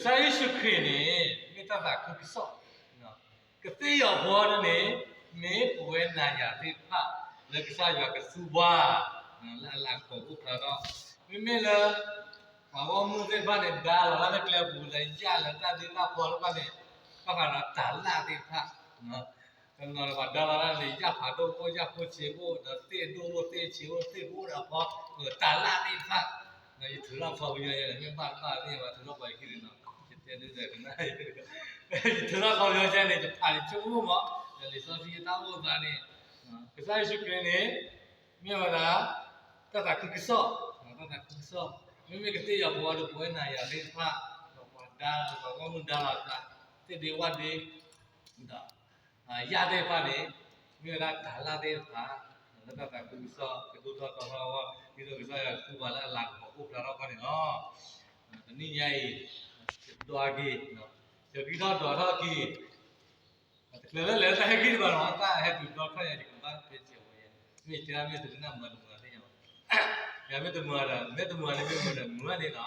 ကစၢ်ယ့ၣ်ၡူးခရံာ်န့ၣ် မ့ၢ်တၢ်သးခုကစီၣ်, ကသ့ၣ်ယီၤဖိဒ်န့ၣ် မ့ၢ်ပဝဲနၤယၤသ့ၣ်တဖၣ် လၢကစၢ်ယွၤကသူဘၣ် လၢအလၤကပီၤအိၣ်ဖျါထီၣ်, မ့မ့ၢ်လၢ ပှၤဂီၢ်မုၢ်သ့ၣ်တဖၣ်န့ၣ် ဒါလီၤတၢ်လၢကျဲပူၤ လၢယၣ်လၢတၢ်ဒ့တၢ်ဖီတဖၣ်န့ၣ် ဘၣ်ဃးဒီးတၤလၣ်သ့ၣ်တဖၣ် တနီၤဒီးပှၤဒါလီၤတၢ်န့ၣ် ယၣ်ဖးဒိၣ်အိၣ် ယၣ်ဖိဆံးအိၣ် ဒီးသ့ၣ်ဒိၣ်အိၣ် သ့ၣ်ဆံးအိၣ် သ့ၣ်ကအိၣ်ဒီးအဖီ တၤလၣ်သ့ၣ်တဖၣ်, ယထုးထီၣ်ခီပညီယဲန့ၣ် မ့ၢ်ဘၣ်တဘၣ်သ့ၣ်ညါဘၣ် ထုးထီၣ်ပှၤယခံန့ၣ်နီၤ, ယတဲဒ်လဲၣ်ကနၣ်, ယထုးထီၣ်ခီပညီယဲန့ၣ် ယဖးန့ၣ်ဆိကမိၣ်မး, လံာ်စီဆှံတၢ်အိၣ်သးန့ၣ် ကစၢ်ယ့ၣ်ၡူးခရံာ်န့ၣ် မ့ၢ်ဝဲဒၣ် တၢ်သးခုကစီၣ်, တၢ်သးခုကစီၣ်, မ့မ့ၢ်ကသ့ၣ်ယီၤဖိဒီးပဝဲနၤယၤသ့ၣ်တဖၣ်, ဒီးပှၤဒါ ပှၤဂီၢ်မုၢ်ဒါလီၤသး သ့ၣ်ဒ့ဝၣ်ဒ့ ဒီး ယၣ်သ့ၣ်တဖၣ်န့ၣ် မ့ၢ်ဝဲဒၣ်တၤလၣ်သ့ၣ်တဖၣ်, လၢတၢ်သးခုကစီၣ် ကဒိၣ်ထီၣ်ထီထီၣ်အဂီၢ် ဒ်သိးကစၢ်ယွၤသူပှၤလၢအလၤကပီၤအိၣ်ဖျါထီၣ်ခီန့ၣ်လီၤ. တနံၣ်ညါအံၤ ယဒွးက့ၤ, ယဂံၢ်ထီၣ်ဒွးထီၣ်က့ၤ တချုးလၢလဲၤတၢ်ဟဲက့ၤတဘၣ်နီၤ တၢ်ဟဲတုၤဘျီခီယၤ ယကဘၣ်ဖဲစဲးဝဲယဲ, မ့ၢ်တဲဒၣ်မ့ၢ်တမုာ်မုာ်တမုာ်သ့ၣ်ညါဘၣ်, ယမ့ၢ်တမုာ်ဒီး မ့ၢ်တမုာ်န့ၣ်မ့ၢ်မုာ်ဒီးမုာ်ဘၣ်န့ၣ်နီၤ,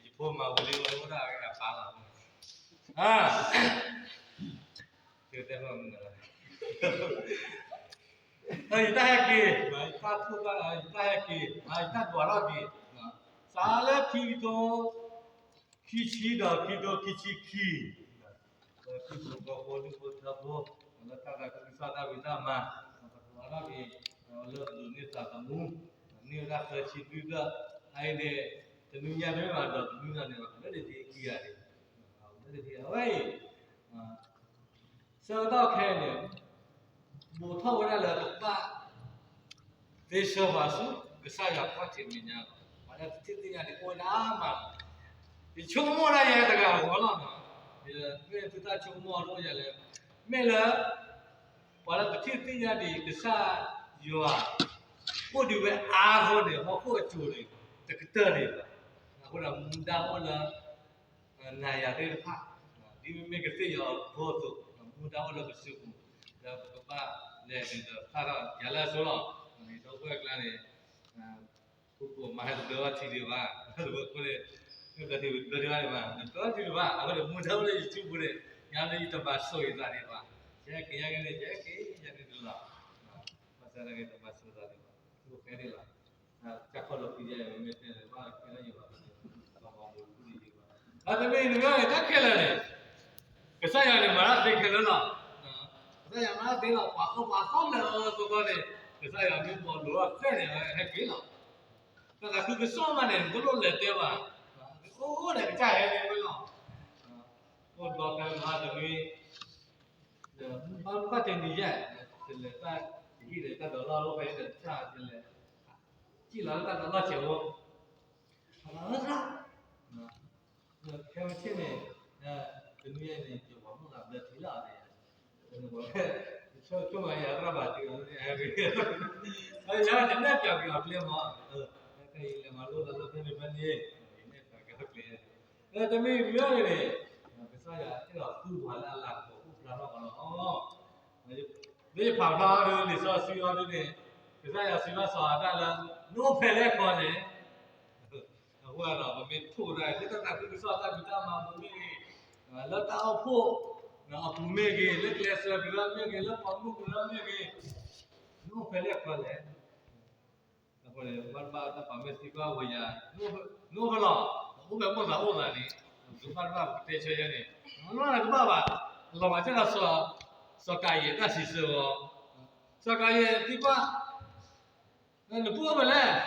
ယဖိမၤဝံၤလံဝဲအိၣ်ဒၣ်အဂၤပာ်လီၤ, ယတၢ်ဟဲက့ၤ, ယတၢ်ဟဲက့ၤ, ယတၢ်ဒွးထီၣ်က့ၤ, စးလၢခံကထိ ခံဆံဒီးခံကထိခံဆံခံ, ပှၤဟံၣ်ဖိဃီဖိဒူၣ်ဖိထၢဖိ, လၢတၢ်သးခုကစီၣ်တၢ်ဖံးတၢ်မၤ, ပဒွးထီၣ်က့ၤ, လၢပဒိးန့ၢ်သးသမူ, န့ၢ်ဝဲဒၣ်သၢဆံလွံၢ်ဖျၢၣ်, အအံၤန့ၣ်, တနွံညါမ့ၢ်ဘၣ်ဒီးတနွံလီၤန့ၣ် လၢတသ့ခံဂၤန့ၣ်, လၢတသ့အဝဲအံၤ ဆၢကတီၢ်ခဲအံၤန့ၣ်, ဘူးထီၣ်ဝဲဒၣ်လၢကဘၣ် သ့ဆၢပှၤဆူ ကစၢ်ယွၤခီၣ်ထံးမဲာ်ညါလီၤ. ပှၤလၢတထံၣ်သ့ၣ်ညါန့ၣ် အိၣ်ဝဲဒၣ်မးလီၤ. ယဆိကမိၣ်ဒၣ်ယဲတဂၤအဂီၢ်လီၤနီၤ, မ့ၢ်သုတၢ်ဆိကမိၣ်အဒိၣ်ယဲလဲၣ်, မ့ၢ်လၢ ပှၤလၢတထံၣ်သ့ၣ်ညါဒံးကစၢ်ယွၤ အိၣ်ဒံးဝဲအါအဃိန့ၣ် ဟီၣ်ခိၣ်အစိၤန့ၣ် တကတၢၢ်န့ၣ်ဘၣ်. အဃိဒီးမူဒါအိၣ်လၢ နၤယၤသ့ၣ်တဖၣ်, ဒ်မ့မ့ၢ်ကသ့ၣ်ယီၤဖိအသိး, မူဒါအိၣ်လၢပစုပူၤ, ဒီးပကဘၣ်လဲၤဒုးဒီးဖျါထီၣ်ယၤလၢအစိလီၤ. ဒီပုၢ်ဝဲၢ်ကျါန့ၣ်, ပကမၤဟဲတဘျၢဘၣ်ထံဒံးဘၣ်, တဘျၢထံဘၣ်ဒံးဘၣ်, တဘျၢထံဒံးဘၣ်, အဃိန့ၣ် မူဒါအိၣ်လၢယစုပူၤန့ၣ်, ယၤလၢယတမၤစိၤယသးဒံးဘၣ်, ယဟဲက့ၤယဲက့ၤန့ၣ် ယဟဲက့ၤယဲက့ၤဒ်လီၤ. ဘၣ်ဆၣ်သနာ်က့ တမၤစိၤသးဒံးဘၣ်, အိၣ်ဖဲန့ၣ်လီၤ. တၢ်ခီၣ်လီၤဖံးယဲ မ့မ့ၢ်တဲလၢဘၣ်ကဲထီၣ်ယဘၣ်, ကမၤမူခူဒံးယဘၣ်, တမ့ၢ်နမ့ၢ်န့ၣ် တၢ်ခဲလၢာ်န့ၣ်, ကစၢ်ယွၤန့ၣ် မၤတၢ်သ့ခဲလၢာ်လီၤ. ကစၢ်ယွၤမၤတၢ်သ့လီၤ, ပှၤဃီပှၤသီလၢအသီသီန့ၣ်, ကစၢ်ယွၤမ့ၢ်ဘီလိာ်အဃဲန့ၣ် ဟဲက့ၤလီၤ. တၢ်သးခုကစီၣ်မးန့ၣ် တလိၣ်လဲၤတဲဘၣ်, အိၣ်အိၣ်န့ၣ်ကစၢ်ဟဲန့ၣ်ဝဲလီၤ. အိၣ်ဒီးဖဲမဟါတနွံ ဘၣ်ဘၣ်တဲနံၤယဲၢ်, တလဲၤတၢ်တဟံၣ်ဒီးတၢ်ဒိးလီၢ်လိၣ်ဖဲဒီးတၢ်တလဲၤ, စံၣ်လီၤလၢတၢ်ဒိးလီၢ်ဆဲးဖိ, အသရၣ်, ခဲမုၢ်ဆ့ၣ်န့ၣ်, တနွံန့ၣ် ယပှၤမိၢ်သးဘျၢထံလီၤ, ဆိကမိၣ်ယသရၣ်ဘၣ်တုၤအီၤ, ယနဲၣ်ပၠးက့ၤအီၤကျဲမး, ယလဲၤမၤလိသးလၢဖဲန့ၣ်ဖဲန့ၣ်, ယနဲၣ်ပၠးက့ၤအီၤကျဲ, တမ့ၢ်မ့ၢ်န့ၣ်, ကစၢ်ယွၤအဲၣ်ဒိးသူပှၤလၢအလၤကပီၤအိၣ်ဖျါထီၣ်အီၤလီၤ. မ့ၢ်ယဖးဖျါအီၤဒ်န့ၣ် လံာ်စီဆှံအီၤဒ်န့ၣ်, ကစၢ်ယွၤစံးဘၣ်စီၤအၤဒၣ်လၢ နအိၣ်ဖဲလဲၣ်ခီလဲၣ်. အဃိဒီး ပမ့ၢ်ထိၣ်ဒၣ် လၢတၢ်သးခုကစီၣ်တၢ်ဖံးတၢ်မၤပူၤမ့ၢ်ဂ့ၤ, လၢတၢ်အိၣ်ဖှိၣ်အပူၤမ့ၢ်ဂ့ၤ, လၢကျဲးစၢးပူၤလၢမ့ၢ်ဂ့ၤ, လၢပှၤမုၢ်ပူၤလၢမ့ၢ်ဂ့ၤ, နအိၣ်ဖဲလဲၣ်ခီလဲၣ်. အဃိန့ၣ် ဘၣ်တဘၣ်တၢ်ပာ်မ့ၢ်သံကွၢ်ဝဲယၤ, နအိၣ်ဖဲလီၤ, အိၣ်ဖဲမိၢ်သးအိၣ်သးန့ၣ်, ဘၣ်တဘၣ်ပကတဲဆၢယဲန့ၣ်, လီၤတဘၣ်ဘၣ်, လီၤမၤစၢၤဒီး စီၤကၤယံၣ်တၢ်စံးဆၢလီၤ. စီၤကၤယံၣ်သံကွၢ် နပုၢ်အိၣ်ဖဲလဲၣ်,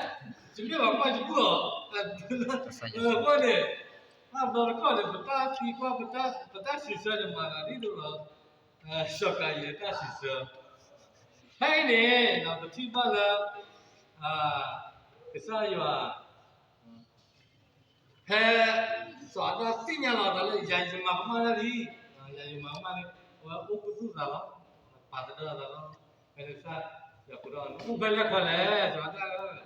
ယမ့ၢ်ဘၣ်ကွၢ်ယပုၢ်အီၤ, အဃိန့ၣ်, ဘၣ်ဘျီတခီၣ်န့ၣ် ပတၢ်သံကွၢ် ပတၢ်စံးဆၢန့ၣ် မၤသးဒ်သိးဒီး စီၤကၤယံၣ်တၢ်စံးဆၢ, ဖဲအံၤန့ၣ် ပထံၣ်ဘၣ်လၢ ကစၢ်ယွၤ ဖဲ စီၤအၤဒၣ်သ့ၣ်ညါလီၤသးလၢ ယၤယမၤကမၣ်တၢ်လံ, ယၤယမၤကမၣ်လံ, အဝဲအိၣ်ခူသူၣ်သးလီၤ, ပာ်သဒၢအသးလီၤ, ဖဲန့ၣ်ကစၢ်ယွၤကိးထီၣ်အီၤ နအိၣ်ဖဲလဲၣ်ခီလဲၣ် စီၤအၤဒၣ်ဧၢ, နအိၣ်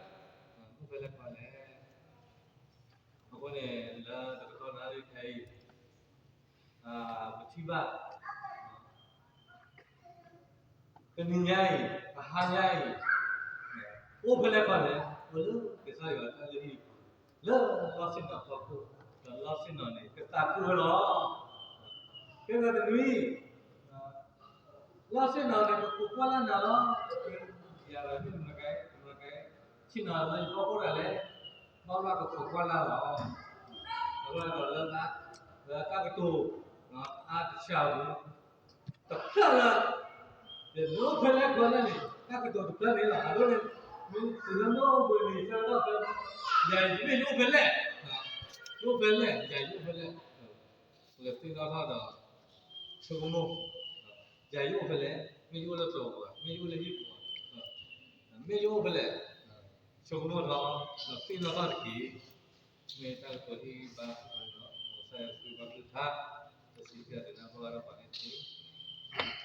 ဖဲလဲၣ်ခီလဲၣ်. အဃိန့ၣ် လၢတကတီၢ်နၣ်ရံၣ်ခဲအံၤ ပထံၣ်ဘၣ် တနံၤညါအံၤ ပဟါညါအံၤ အိၣ်ဖဲလဲၣ်ခီလဲၣ်, အိၣ်လၢကစၢ်ယွၤအတၢ်လုၢ်ဟံၣ်အပူၤ, လၢလီၢ်ဆ့ၣ်နီၤဖီခိၣ်, ဒီးလီၢ်ဆ့ၣ်နီၤန့ၣ် သးခုဝဲလီၤ. ဖဲန့ၣ်တနွံ လီၤဆ့ၣ်နီၤန့ၣ် ကခိးကွၢ်လၢ်နၤလီၤ. ယၤလီၤမ့ၢ်မနုၤကဲ မနုၤကဲ ဆ့ၣ်နီၤလၢယဘီၣ်အိၣ်ဒၣ်လဲၣ်, ဘၣ်ဘၣ်ကခိးကွၢ်လၢ်လီၤ. အဝဲဒီးလၢ လၢတၢ်ကတိၤ အါတဆၣ်ပူၤ တဖျၢၣ်လၢ မ့ၢ်အိၣ်ဖဲလဲၣ်ဖဲလဲၣ်န့ၣ် တၢ်ကတိၤတဖျၢၣ်န့ၣ်လီၤ. အဒိန့ၣ် မ့ၢ်တုၤလၢမ့ၢ်အိၣ်ဘှံးနံၤဆၢကတီၢ်ဖဲ ယၤအံၤမ့ၢ်ယအိၣ်ဖဲလဲၣ်, ယအိၣ်ဖဲလဲၣ် ယၤယအိၣ်ဖဲလဲၣ်, ပကသ့ၣ်နီၣ်ထီၣ်ဒီး ဆိကမိၣ် ယၤယအိၣ်ဖဲလဲၣ်, မ့ၢ်ယအိၣ်လၢကျိၤပူၤဧါ, မ့ၢ်ယအိၣ်လၢဟံၣ်ပူၤဧါ, မ့ၢ်ယအိၣ်ဖဲလဲၣ်, ဆိကမိၣ်ထီၣ် ဒီးသ့ၣ်နီၣ်ထီၣ်တက့ၢ်. မ့ၢ်တၢ်ကတိၤဟ့ၣ်ဂံၢ်ဘါစ့ၢ်ကီးန့ၣ်ဒီး မ်ကစၢ်ယွၤကဘၣ်ဘျုးတၢ် ပစံးတၢ်တဲနၢ်ပၢၢ်ဘၣ်ဒီးပှၤန့ၣ်တက့ၢ်.